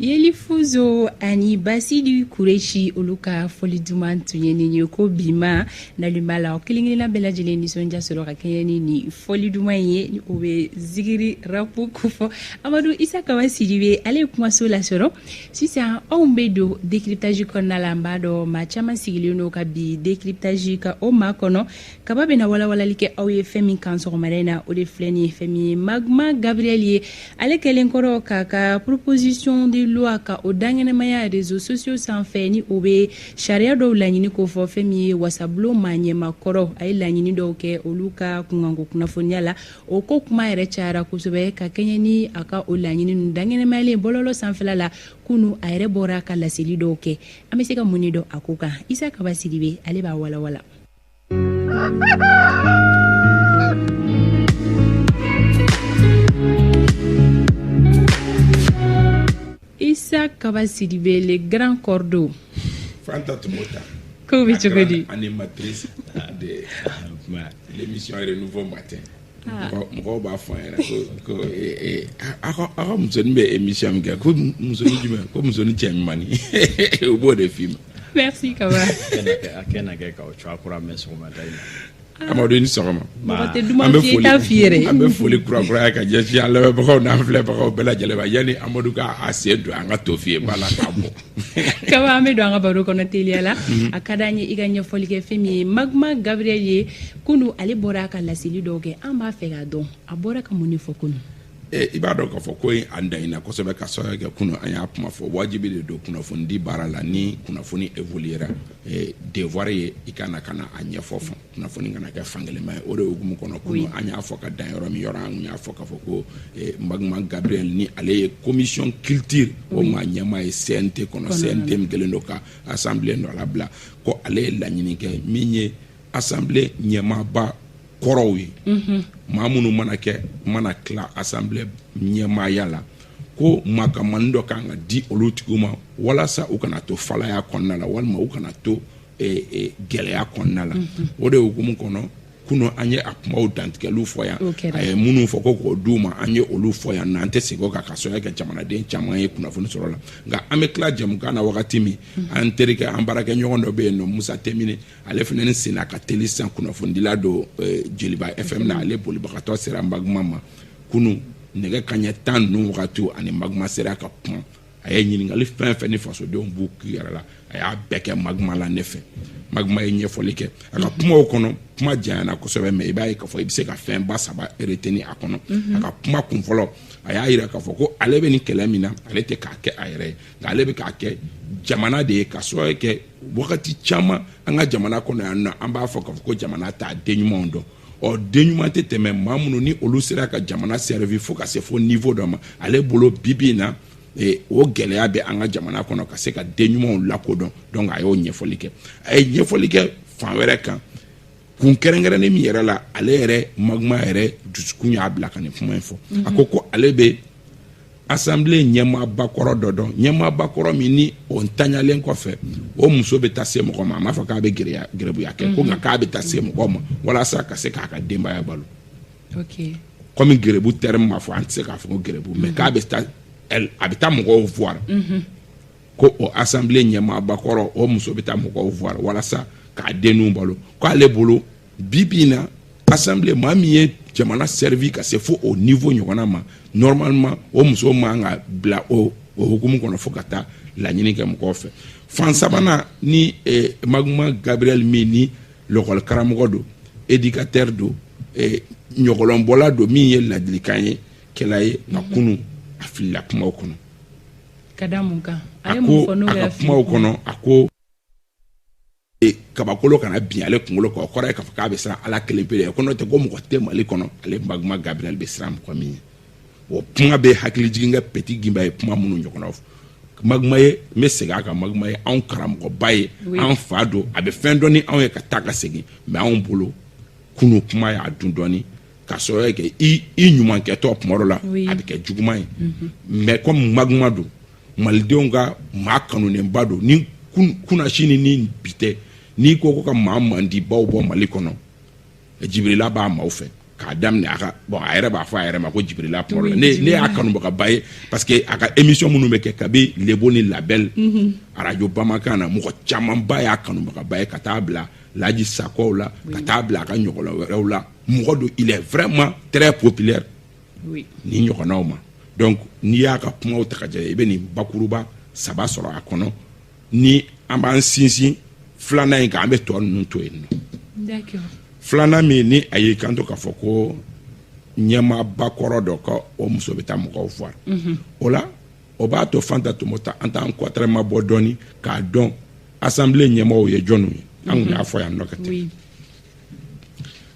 Yeli Fuzo ani Basidi Kureshi, olu ka fɔli duman tun ye nin ye ko bima nalima la kelen kelenna bɛɛ lajɛlen nisɔndiya sɔrɔ ka kɛɲɛ ni nin fɔli duman in ye, ni o bɛ zikiri rap kofɔ. Amadu Isa Kaba Sidibe, ale ye kumaso lasɔrɔ. Sisan anw bɛ don décryptage kɔnɔna la. N b'a dɔn maa caman sigilen don ka bi décryptage ka o maa kɔnɔ. Kaba bɛna walawalali kɛ aw ye fɛn min kan sɔgɔmada in na, o de filɛ nin ye. Fɛn min ye Magma Gabriel ye, ale kɛlen kɔrɔ k'a ka proposition de loi ka o dankɛnɛmaya réseaux sociaux sanfɛ, ni o bɛ sariya dɔw laɲini ko fɔ. Fɛn min ye wasabulon maa ɲɛma kɔrɔ, a ye laɲini dɔw kɛ olu ka kunkanko kunnafoniya la. O ko kuma yɛrɛ cayara kosɛbɛ ka kɛɲɛ ni a ka o laɲini ninnu dankɛnɛmayalen bɔlɔlɔ sanfɛla la. Kunu a yɛrɛ bɔra ka laseli dɔw kɛ. An bɛ se ka mun de dɔn a ko kan? Isa Kaba Sidibe, ale b'a walawala. Isa Kaba Sidibe, le grand cordo. Fanta Tumota. Ko bɛ cogo di? Animatrice de l'émission Renouveau Matin. Mɔgɔw b'a fɔ an ɲɛna ko aw ka musonin bɛ émission min kɛ, ko musonin jumɛn, ko musonin cɛ ɲumannin, u b'o de f'i ma. Merci Kaba. A kɛ na kɛ k'aw cogoya kura mɛn sɔgɔmada in na. Amadu, i ni sɔgɔma. Mɔgɔ tɛ duman f'i ye, i t'a f'i yɛrɛ ye. An bɛ foli kurakuraya ka ɲɛsin an lamɛnbagaw n'an filɛbagaw bɛɛ lajɛlen ma yanni Amadu ka a sen don an ka tofiye ba la k'a bɔ. Kaba, an bɛ don an ka baro kɔnɔ teliya la. A ka d'an ye i ka ɲɛfɔli kɛ fɛn min ye Magma Gabriel ye. Kunu ale bɔra ka laseli dɔw kɛ. An b'a fɛ k'a dɔn a bɔra ka mun de fɔ kunu. I b'a dɔn k'a fɔ ko in a daɲina kosɛbɛ, ka sababu kɛ kunu an y'a kuma fɔ. Wajibi de don kunnafonidi baara la, ni kunnafoni évoluera, devoir ye i ka na ka na a ɲɛfɔ, fan kunnafoni kana kɛ fankelenma ye. O de hukumu kɔnɔ, kunu an y'a fɔ ka dan yɔrɔ min, yɔrɔ an y'a fɔ k'a fɔ ko Magma Gabriel, ni ale ye commission culture o maa ɲɛmaa ye CNT kɔnɔ, CNT min kɛlen don ka assemblée nɔ labila, ko ale ye laɲini kɛ min ye assemblée ɲɛmaaba kɔrɔw ye, maa minnu mana kɛ mana tila assemblée ɲɛmaaya la, ko makamani dɔ kan ka di olu tigiw ma walasa u kana to falaya kɔnɔna la, walima u kana to gɛlɛya kɔnɔna la. O de hukumu kɔnɔ, kunun an ye a kumaw dantigɛliw fɔ yan. A ye minnu fɔ ko k'o d'u ma, an ye olu fɔ yan. N'an tɛ segin o kan, ka sababu kɛ jamanaden caman ye kunnafoni sɔrɔ la. Nka an bɛ tila jɛmukan na wagati min, an terikɛ, an baarakɛɲɔgɔn dɔ bɛ yen nɔ, Musa Temini, ale fana ni senna ka teli sisan, kunnafonidila don Joliba FM na. Ale bolibagatɔ sera Magma ma kunun nɛgɛ kanɲɛ 10 ninnu wagati, ani Magma sera ka kuma. A ye ɲininkali fɛn fɛn ni fasodenw b'u k'i yɛrɛ la, a y'a bɛɛ kɛ Magma la. Ne fɛ, Magma ye ɲɛfɔli kɛ a ka kumaw kɔnɔ. Kuma janyana kosɛbɛ, mais i b'a ye k'a fɔ i bɛ se ka fɛnba saba retenir a kɔnɔ. A ka kuma kun fɔlɔ, a y'a yira k'a fɔ ko ale bɛ nin kɛlɛ min na, ale tɛ k'a kɛ a yɛrɛ ye, nka ale bɛ k'a kɛ jamana de ye, ka sababu kɛ wagati caman an ka jamana kɔnɔ yan nɔ, an b'a fɔ k'a fɔ ko jamana t'a den ɲumanw dɔn. Ɔ, den ɲuman tɛ tɛmɛ maa minnu ni olu sera ka jamana servir fo ka se fo niveau dɔ ma. Ale bolo, bi bi in na, o gɛlɛya bɛ an ka jamana kɔnɔ ka se ka den ɲumanw lakodɔn. Donc a y'o ɲɛfɔli kɛ. A ye ɲɛfɔli kɛ fan wɛrɛ kan, kun kɛrɛnkɛrɛnnen min yɛrɛ la, ale yɛrɛ Magma yɛrɛ dusukun y'a bila ka nin kuma in fɔ. A ko ko ale bɛ assemblée ɲɛmaaba kɔrɔ dɔ dɔn, ɲɛmaaba kɔrɔ min ni o ntanyalen kɔfɛ, o muso bɛ taa se mɔgɔ ma. A m'a fɔ k'a bɛ gɛrɛbuya kɛ ko, nka k'a bɛ taa se mɔgɔ ma walasa ka se k'a ka denbaya balo. Komi gɛrɛbu terme ma fɔ, an tɛ se k'a fɔ ko gɛrɛbu, mais k'a bɛ taa, a bɛ taa mɔgɔw voir, ko o assemblée ɲɛmaaba kɔrɔ, o muso bɛ taa mɔgɔw voir walasa k'a denninw balo. Ko ale bolo, bi bi in na, assemblée maa min ye jamana servi ka se fo o niveau ɲɔgɔnna ma, normalement o muso man ka bila o hukumu kɔnɔ fo ka taa laɲini kɛ mɔgɔw fɛ. Fan sabanan ni Magma Gabriel min ni lɔkɔli karamɔgɔ don, éducateur don, ɲɔgɔlɔnbɔla don, min ye ladilikan ye kɛla ye, nka kunu a filila kumaw kɔnɔ. Ka da mun kan? A ye mun fɔ n'o a ka kumaw kɔnɔ, a ko kabakolo kana bin ale kunkolo kan. O kɔrɔ ye k'a fɔ k'a bɛ siran Ala kelen pe de ye, ko n'o tɛ ko mɔgɔ tɛ Mali kɔnɔ ale Magma Gabriel bɛ siran mɔgɔ min ye. O kuma bɛ hakili jigin kɛ Petit Guimba ye kuma minnu ɲɔgɔnna fɔ. Magma ye, n bɛ segin a kan, Magma ye anw karamɔgɔba ye, anw fa don, a bɛ fɛn dɔn ni anw ye ka taa ka segin. Mais anw bolo, kunu kuma y'a dun dɔɔni, ka sababu kɛ i ɲumankɛtɔ tuma dɔ la, a bɛ kɛ juguman ye. Mais comme Magma don, malidenw ka maa kanunenba don, ni kunnasini ni bi tɛ, n'i ko ko ka maa mandibaw bɔ Mali kɔnɔ, Jibirila b'a maaw fɛ. K'a daminɛ a ka, bon, a yɛrɛ b'a fɔ a yɛrɛ ma ko Jibirila kuma dɔ la. Ne y'a kanubagaba ye, parce que a ka émission minnu bɛ kɛ kabi Le Beau ni La Belle arajo Bamakan na, mɔgɔ camanba y'a kanubagaba ye, ka taa bila Laji Sakɔw la, ka taa bila a ka ɲɔgɔnna wɛrɛw la. Mɔgɔ don, il est vraiment très populaire ni ɲɔgɔnnaw ma. Donc n'i y'a ka kumaw ta ka jɛ, i bɛ nin bakuruba saba sɔrɔ a kɔnɔ. Ni an b'an sinsin filanan in kan, an bɛ tɔ ninnu to yen nɔ. Filanan min ni a y'i kanto k'a fɔ ko ɲɛmaaba kɔrɔ dɔ ka o muso bɛ taa mɔgɔw voir, o la o b'a to Fanta Tomota, an t'an kɔtɛrɛma bɔ dɔɔni k'a dɔn assemblée ɲɛmɔgɔw ye jɔnniw ye. An kun y'a fɔ yan nɔ ka tɛmɛ.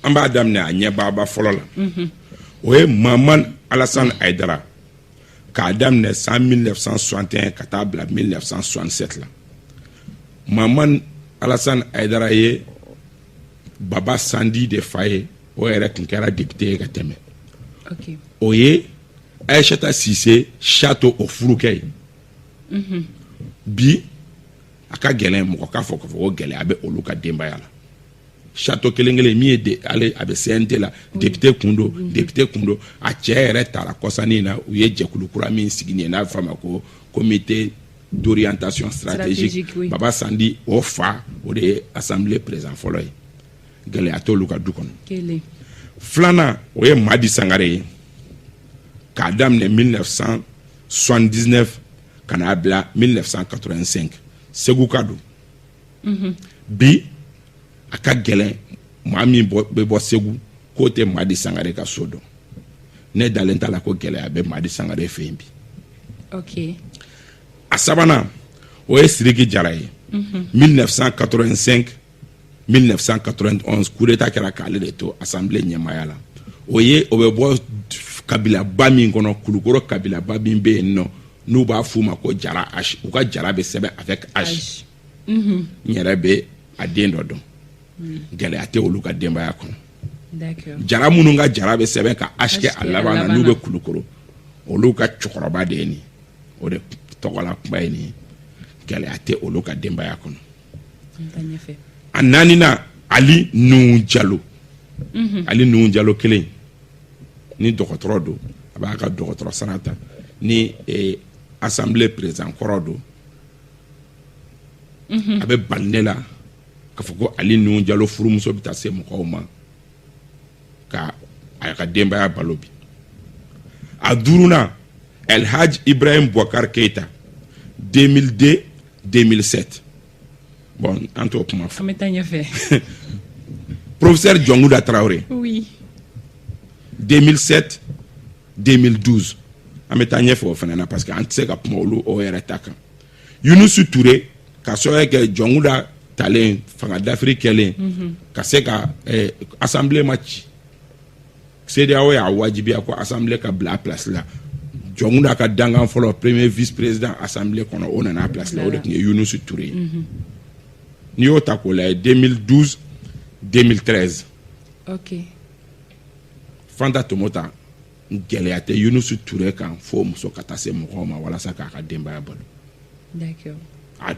An b'a daminɛ a ɲɛbaaba fɔlɔ la, o ye Mahamane Alassane Haidara, k'a daminɛ san 1961 ka taa bila 1967 la. Mahamane Alassane Haidara ye Baba Sandi de fa ye, o yɛrɛ tun kɛra député ye ka tɛmɛ. O ye Aïssata Cissé Chato o furukɛ ye. Bi a ka gɛlɛn mɔgɔ k'a fɔ k'a fɔ ko gɛlɛya bɛ olu ka denbaya la. Chato kelen kelen min ye de, ale a bɛ CNT la, député kun don, député kun don. A cɛ yɛrɛ taara kɔsannin na, u ye jɛkulu kura min sigi nin ye, n'a bɛ f'a ma ko Comité d'orientation stratégique. Baba Sandi o fa, o de ye assemblée président fɔlɔ ye. Gɛlɛya t'olu ka du kɔnɔ. Filanan, o ye Madi Sangare ye, k'a daminɛ 1979 ka n'a bila 1985, Segu ka don. Bi a ka gɛlɛn maa min bɛ bɔ Segu k'o tɛ Madi Sangare ka so dɔn. Ne dalen t'a la ko gɛlɛya bɛ Madi Sangare fɛ yen bi. A sabanan, o ye Siriki Jara ye, 1985 1991, coup d'état kɛra k'ale de to assemblée ɲɛmaaya la. O ye o bɛ bɔ kabilaba min kɔnɔ, Kulukɔrɔ kabilaba min bɛ yen nɔ, n'u b'a f'u ma ko Jara H, u ka jara bɛ sɛbɛn avec H. N yɛrɛ bɛ a den dɔ dɔn, gɛlɛya tɛ olu ka denbaya kɔnɔ. Jara minnu ka jara bɛ sɛbɛn ka H kɛ a laban na, n'u bɛ Kulukɔrɔ, olu ka cɛkɔrɔba de ye nin, o de tɔgɔla kuma ye nin ye. Gɛlɛya tɛ olu ka denbaya kɔnɔ. A naaninan, Ali Nuhu Jalo. Ali Nuhu Jalo kelen ni dɔgɔtɔrɔ don, a b'a ka dɔgɔtɔrɔ sara ta, ni assemblée président kɔrɔ don. A bɛ bali ne la k'a fɔ ko Ali Nuhu Jalo furumuso bɛ taa se mɔgɔw ma ka a ka denbaya balo bi. A duurunan, El Hadj Ibrahim Boubacar Keita, 2002 2007. Bon, an t'o kuma fɔ. An bɛ taa ɲɛfɛ. Professeur Dioncounda Traoré, 2007 2012. An bɛ taa ɲɛfɛ o fana na, parce que an tɛ se ka kuma olu o yɛrɛ ta kan. Yunusu Ture, ka sababu kɛ Dioncounda talen fanga dafiri kɛlen ka se ka assemblée ma ci, CEDEAO y'a wajibiya ko assemblée ka bila a place la. Dioncounda ka dankan fɔlɔ, premier vice président assemblée kɔnɔ, o nana a place la, o de tun ye Yunusu Ture ye. N'i y'o ta k'o lajɛ, 2012 2013. Fanta Tomota, gɛlɛya tɛ Yunusu Ture kan fo muso ka taa se mɔgɔw ma walasa k'a ka denbaya balo. A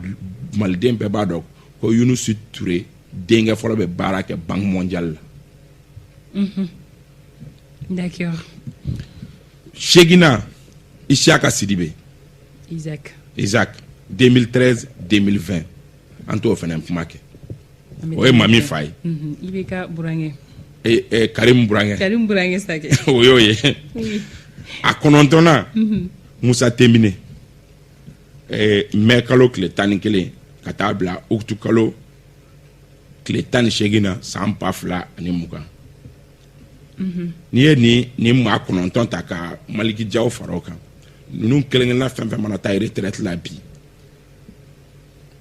maliden bɛɛ b'a dɔn ko Yunusu Ture denkɛ fɔlɔ bɛ baara kɛ Banque mondiale la. Seginna, Isiaka Sidibe. Isaac. Isaac, 2013 2020. An t'o fana kuma kɛ, o ye Mami fa ye. I bɛ ka burankɛ. Karim burankɛ. Karim burankɛ sakɛ. O y'o ye. A kɔnɔntɔnnan, Musa Temine, mɛ kalo tile 11 ka taa bila utu kalo tile 18 na, san 2020. N'i ye nin maa 9 ta ka Maliki Jaw fara o kan, ninnu kelen kelenna fɛn fɛn mana taa retraite la bi,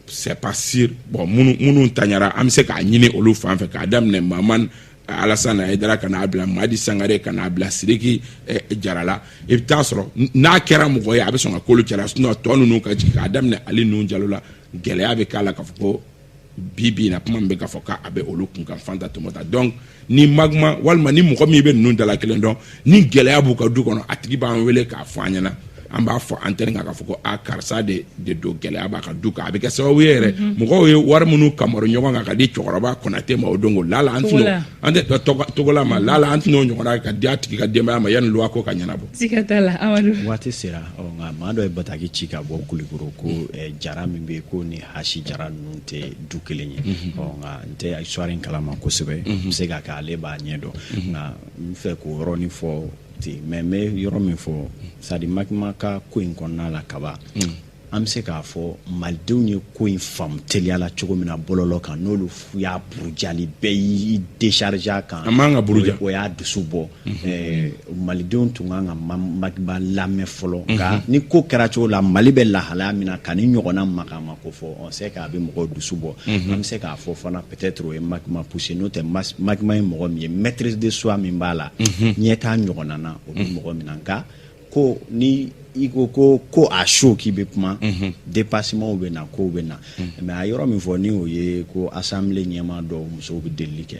c'est pas sûr. Bon, minnu taɲara, an bɛ se k'a ɲini olu fan fɛ, k'a daminɛ Mahamane Alassane Haidara ka n'a bila Madi Sangare, ka n'a bila Sidiki Jara la. I bɛ taa sɔrɔ n'a kɛra mɔgɔ ye, a bɛ sɔn ka k'olu cɛla. Sinon tɔ ninnu ka jigin, k'a daminɛ Ali Nuhu Jalo la, gɛlɛya bɛ k'a la k'a fɔ ko bi bi in na, kuma min bɛ k'a fɔ k'a bɛ olu kun kan, Fanta Tomota. Donc ni magma walima ni mɔgɔ min bɛ ninnu dala kelen dɔn, ni gɛlɛya b'u ka du kɔnɔ, a tigi b'an wele k'a fɔ an ɲɛna. An b'a fɔ antenne kan k'a fɔ ko a karisa de don, gɛlɛya b'a ka du kan. A bɛ kɛ sababu ye yɛrɛ, mɔgɔw ye wari minnu kamaru ɲɔgɔn kan ka di cɛkɔrɔba Konate ma o don, ko lala an tɛn'o, an tɛ Togola ma, lala an tɛn'o ɲɔgɔnna ka di a tigi ka denbaya ma yanni loi ko ka ɲɛnabɔ. Siga t'a la, Amadu. Waati sera, nka maa dɔ ye bataki ci ka bɔ Kulikoro ko Jara min bɛ yen, ko ni Hasi Jara ninnu tɛ du kelen ye. Nka n tɛ histoire in kalama kosɛbɛ, n bɛ se ka kɛ ale b'a ɲɛ dɔn, nka n fɛ k'o yɔrɔnin fɔ ten. Mais n bɛ yɔrɔ min fɔ, c'est à dire Magma ka ko in kɔnɔna la kaban, an bɛ se k'a fɔ malidenw ye ko in faamu teliya la cogo min na bɔlɔlɔ kan, n'olu y'a burujali, bɛɛ y'i décharger a kan. A man ka buruja. O y'a dusu bɔ. Malidenw tun kan ka Magma lamɛn fɔlɔ, nka ni ko kɛra cogo la, Mali bɛ lahalaya min na, ka ni ɲɔgɔnna Magama ko fɔ, on sait k'a bɛ mɔgɔw dusu bɔ. An bɛ se k'a fɔ fana, peut-être o ye Magma poussé. N'o tɛ, Magma ye mɔgɔ min ye, maîtrise de soi min b'a la, ɲɛ t'a ɲɔgɔnna na, o bɛ mɔgɔ min na. Nka ko ni i ko ko a chaud k'i bɛ kuma, dépassement bɛ na, kow bɛ na. Mais a yɔrɔ min fɔ ni o ye ko assemblée ɲɛmaa dɔw musow bɛ delili kɛ,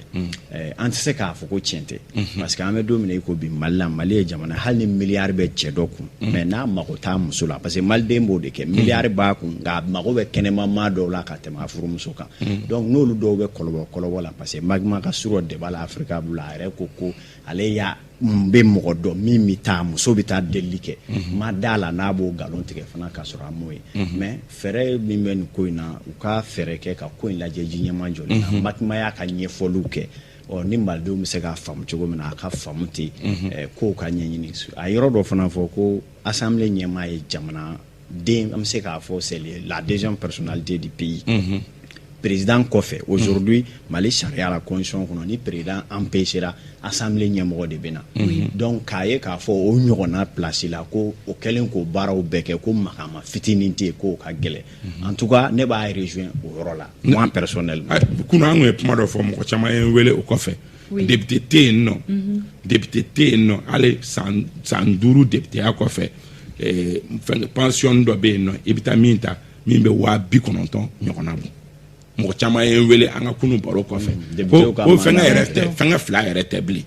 an tɛ se k'a fɔ ko tiɲɛ tɛ, parce que an bɛ don min na i ko bi, Mali la, Mali ye jamana, hali ni miliyari bɛ cɛ dɔ kun, mais n'a mago t'a muso la, parce que maliden b'o de kɛ, miliyari b'a kun, nka a mago bɛ kɛnɛma maa dɔw la ka tɛmɛ a furumuso kan. Donc n'olu dɔw bɛ kɔlɔbɔ kɔlɔbɔ la, parce que Magma ka sur débat la Afrika bolo, a yɛrɛ ko ale y'a n bɛ mɔgɔ dɔn min bɛ taa, muso bɛ taa delili kɛ, ma da la n'a b'o nkalon tigɛ fana ka sɔrɔ a m'o ye. Mais fɛɛrɛ min bɛ nin ko in na, u ka fɛɛrɛ kɛ ka ko in lajɛ ji ɲɛma jɔlen na. Magma y'a ka ɲɛfɔliw kɛ, ɔ ni malidenw bɛ se k'a faamu cogo min na, a ka faamu ten, kow ka ɲɛɲini. A yɔrɔ dɔ fana fɔ ko assemblée ɲɛmaa ye jamana den, an bɛ se k'a fɔ c'est la deuxième personnalité du pays président kɔfɛ. Aujourd'hui, Mali sariya la, constitution kɔnɔ, ni président empêchera, assemblée ɲɛmɔgɔ de bɛ na. Donc k'a ye k'a fɔ o ɲɔgɔnna place la, ko o kɛlen k'o baaraw bɛɛ kɛ, ko magama fitinin tɛ yen, k'o ka gɛlɛn. En tout cas, ne b'a rejoint o yɔrɔ la, moi personnellement. Kunun an tun ye kuma dɔ fɔ, mɔgɔ caman ye n wele o kɔfɛ. Député tɛ yen nɔ, député tɛ yen nɔ, hali san 5 députéya kɔfɛ, fɛn pension dɔ bɛ yen nɔ, i bɛ taa min ta, min bɛ 90,000 ɲɔgɔnna bɔ. Mɔgɔ caman ye n wele an ka kunun baro kɔfɛ ko fɛnkɛ yɛrɛ tɛ, fɛnkɛ fila yɛrɛ tɛ bilen,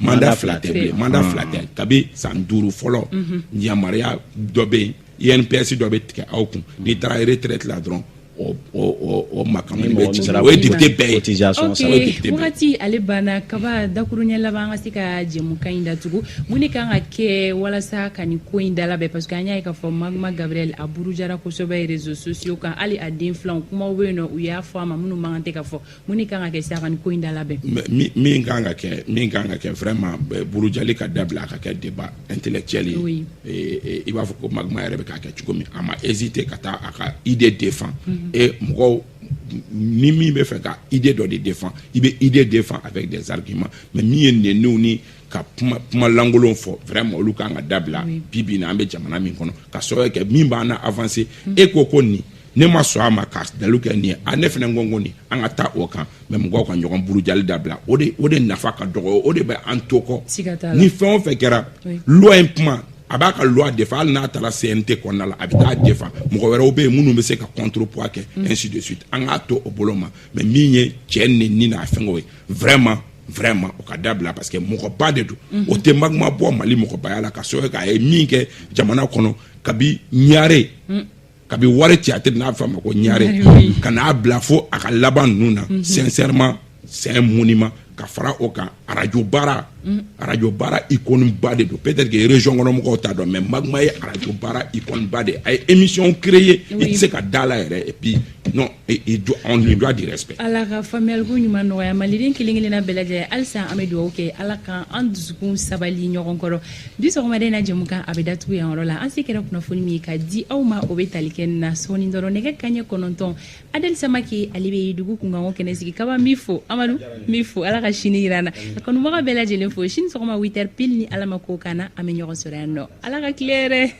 mandat fila tɛ bilen, mandat fila tɛ. Kabi san 5 fɔlɔ, yamaruya dɔ bɛ yen, INPS dɔ bɛ tigɛ aw kun, n'i taara retraite la dɔrɔn, o makamani bɛ ci, o ye député bɛɛ ye. Ok, wagati ale banna kaba. Dakuruɲɛ laban, an ka se ka jɛmukan in datugu. Mun de kan ka kɛ walasa ka nin ko in dalabɛn? Parce que an y'a ye k'a fɔ Magma Gabriel a burujara kosɛbɛ réseaux sociaux kan, hali a den filanw kumaw bɛ yen nɔ, u y'a fɔ a ma minnu man kan tɛ ka fɔ. Mun de kan ka kɛ sisan ka nin ko in dalabɛn? Min kan ka kɛ, min kan ka kɛ vraiment, burujali ka dabila, a ka kɛ débat intellectuel ye. I b'a fɔ ko Magma yɛrɛ bɛ k'a kɛ cogo min, a ma hésiter ka taa a ka idée défend. Et mɔgɔw ni min bɛ fɛ ka idée dɔ de défend, i bɛ idée défend avec des arguments. Mais min ye nɛniw ni ka kuma kuma lankolon fɔ, vraiment olu kan ka dabila. Bi bi in na, an bɛ jamana min kɔnɔ, ka sababu kɛ min b'an na avancer, e ko nin ne ma sɔn a ma ka dalu kɛ nin ye, a ne fana ko nin, an ka taa o kan. Mais mɔgɔw ka ɲɔgɔn burujali dabila, o de nafa ka dɔgɔ, o de bɛ an to kɔ. Ni fɛn o fɛn kɛra loi in kuma, a b'a ka loi défend, hali n'a taara CNT kɔnɔna la, a bɛ taa défend. Mɔgɔ wɛrɛw bɛ yen minnu bɛ se ka contrepoids kɛ, ainsi de suite, an k'a to o bolo ma. Mais min ye cɛ nɛni n'a fɛngɛw ye, vraiment vraiment o ka dabila, parce que mɔgɔba de don. O tɛ Magma bɔ Mali mɔgɔbaya la, ka sababu kɛ a ye min kɛ jamana kɔnɔ, kabi ɲare, kabi wari théâtre n'a bɛ fɔ a ma ko ɲare, ka n'a bila fo a ka laban ninnu na, sincèrement c'est un monument. Ka fara o kan, arajo baara, arajo baara icône ba de don. Peut-être que région kɔnɔ mɔgɔw t'a dɔn, mais Magma ye arajo baara icône ba de ye. A ye émission créer, i tɛ se ka da la yɛrɛ. Et puis non, on lui doit du respect. Ala ka faamuyaliko ɲuman nɔgɔya maliden kelen kelenna bɛɛ lajɛlen. Halisa an bɛ dugawu kɛ, Ala ka an dusukun sabali ɲɔgɔn kɔrɔ. Bi sɔgɔmada in na, jɛmukan a bɛ datugu yan yɔrɔ la. An se kɛra kunnafoni min ye ka di aw ma, o bɛ tali kɛ nin na. Sɔɔni dɔrɔn, nɛgɛ kanɲɛ 9, Adel Samake ale bɛ dugu kunkanko kɛnɛ sigi. Kaba, n b'i fo. Amadu, n b'i fo. Ala ka sini yira an na. A kanubaga bɛɛ lajɛlen fo. Sini sɔgɔma 8 heures pile, ni Ala ma ko k'an na, an bɛ ɲɔgɔn sɔrɔ yan nɔ. Ala ka tile hɛrɛ.